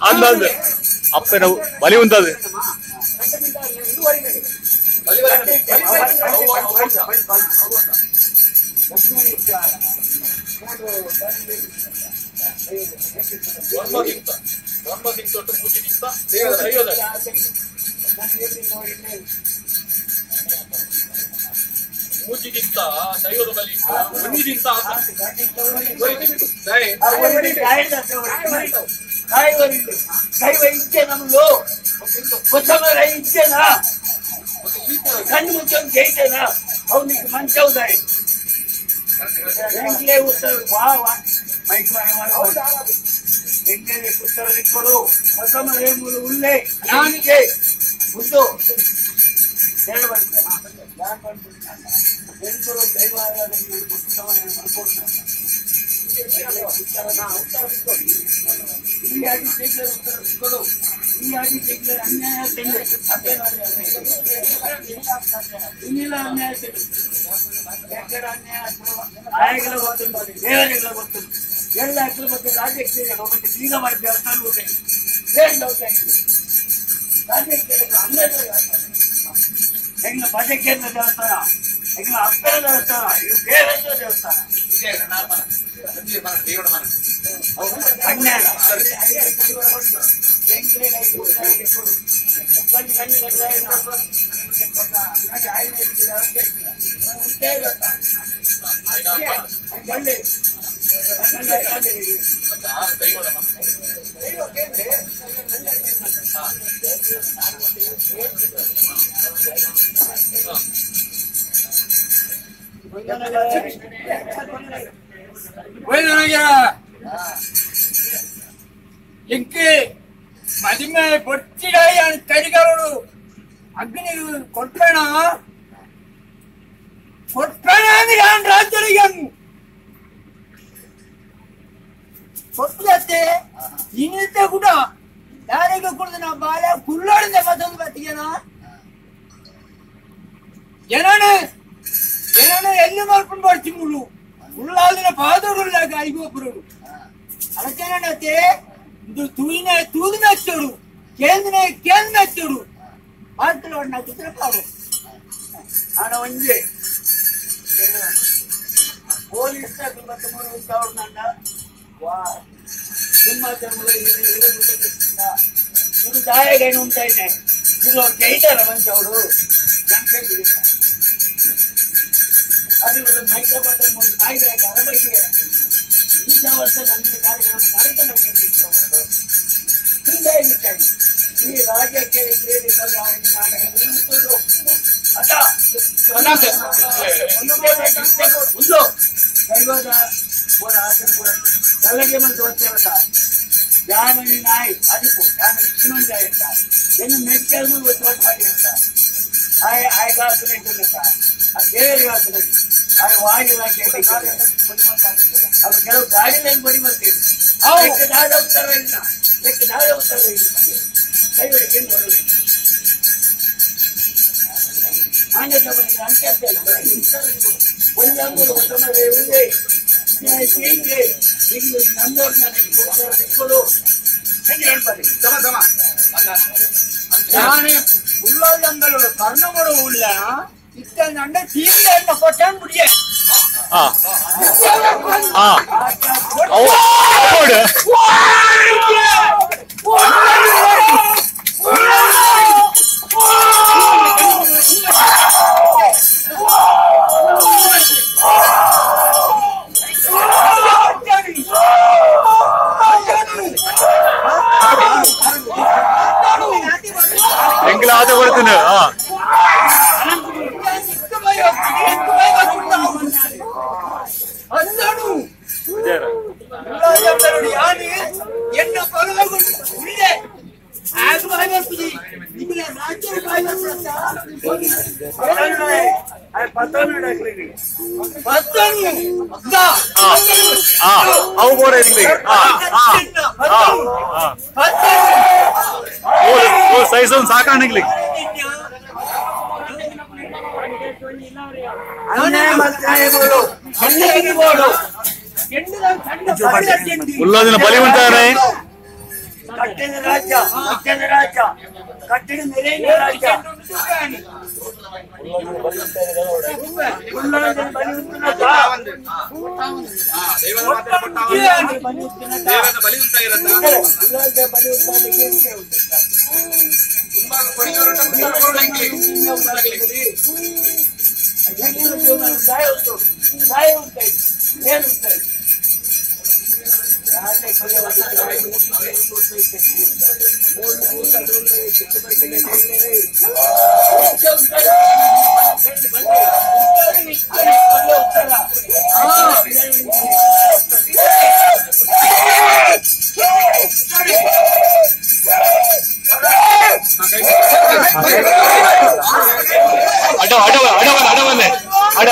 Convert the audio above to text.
ಅಂದಂದು ಅಪ್ಪನ ಬಲಿ ಉಂಟದು ಕಣ್ಣು ಮುಚ್ಚೋದು ಜೈತೇನಾ ಅವನಿಗೆ ಮಂಚೌದಾಯಿ ಉತ್ತರ ಉತ್ತರ ಹೊಸ ಉಳ್ಳೆ ನಾನಿಗೆ ಮುದ್ದು ಎಲ್ಲ ಮತ್ತೆ ರಾಜ್ಯಕ್ಕೆ ಮತ್ತೆ ಈಗ ಮಾಡಿ ದೇವಸ್ಥಾನ ರಾಜ್ಯಕ್ಕೆ ಹೆಂಗ ಭಜಕೇಂದ್ರ ದೇವಸ್ಥಾನ, ಹೆಂಗ ಅಪ್ಪರ ದೇವಸ್ಥಾನ, ಇವು ದೇವೇಂದ್ರ ದೇವಸ್ಥಾನ. എനിക്ക് മതിമ പൊട്ടിടായാണ് കരികളോട് അഗ്നി കൊട്ടണ കൊട്ടണെന്ന് ഞാൻ രാത്രിയാണ് കൊട്ടിയത്തെ ഇന്നത്തെ കൂട ಯಾರಿಗೆ ಕುಡಿದು ನಾ ಬಾಲ ಕುಳ್ಳೋಡಿಂದ ಮತ್ತೊಂದು ಬತ್ತಿಗೆನ ಏನಾನು ಏನಾನು ಎಲ್ಲಿ ಮಾಡ್ಕೊಂಡು ಬರ್ತೀನಿ ಉಳ್ಳಾದಿನ ಪಾದೋಡುಲ್ಲ ಐಗೊಬ್ಬರು ಅದಕ್ಕೇನತ್ತೆ ಇದು ತೂಯಿನ ತೂದಿನ ಹಚ್ಚೋಡು ಕೇಂದ್ರ ಕೇಂದ್ರ ಹಚ್ಚೋಡು ಮಾಡ್ಕೊಳ್ಳೋಡು ನಾ ಚಿತ್ರ ಪಾಡು ಹಣ ಒಂಜೆ ಪೊಲೀಸ್ ಮತ್ತೆ 3000 ವಾ ನಿಮ್ಮ ಇದು ದಾಯಗೇನು ಉಂಟ ಇದೆ ಇದು ಅವ್ರು ಜೈತಾರ ಮಂಚವರು ಅದು ಮೈಕ್ರೋಬಾಟ್ ನಾಯಿ ಅರಬೈಗೆ ಈ ವರ್ಷ ನನ್ನ ಕಾರ್ಯಕ್ರಮ ನಡೆದ ನಮಗೆ ಹಿಂಗಾಗಿ ಈ ರಾಜ್ಯಕ್ಕೆ ದೈವದ ನಲ್ಲಗೆ ಮಂತು వచ్చేవట ಯಾನವಿ ನಾಯಿ ಅದಕ್ಕೂ ಯಾನವಿ ಚಿನ್ನೊಂಜಾಯ ಅಂತ ಎನ್ನು ಮೆಚ್ಚಲು వచ్చి ಹಾಗೆ ಅಂತ ಆಯ್ ಆಯ್ಗಾಸುನ ಆ ದೇವರಿಗಾಸುನ ಆಯ್ ವಾಯಿಲ್ಲ ಅದು ಕೆಲವು ಗಾಡಿನಲ್ಲಿ ಬಡಿ ಬರ್ತೀವಿ ದಾದ ಉತ್ತರ ಇಲ್ಲ ದಾದ ಉತ್ತರ ಇಲ್ಲ ಕೈ ನೋಡಬೇಕು ഉള്ളോട് കർണമോട് ഉള്ള ഇത്തണ്ട് തീർന്ന പൊട്ടാൻ മുടിയേ ಎಂಗ್ಲ ಆದ ಕೊಡ್ತೀನಿ. ಅವು ಬೋಡ ಸೈಜ್ ಒಂದು ಸಾಕಾಣಿಗ್ಲಿ ಉಳ್ಳಾದಿನ ಬಲಿ ಉಂಟಾರೆ ಕಟ್ಟಿನ ರಾಜ್ಯ ಕಟ್ಟಿನ ರಾಜ್ಯ ಕಟ್ಟಿನ ನೆರೆಯ ರಾಜ್ಯ ಉಳ್ಳಾದಿನ ಬಲಿ ಉಂಟುನಟ ಉಳ್ಳಾದಿನ ಬಲಿ ಉಂಟಾಲಿಗೆ ಅಡ ಅಡ ಅಡ ಅಡವನ್ನೇ ಅಡ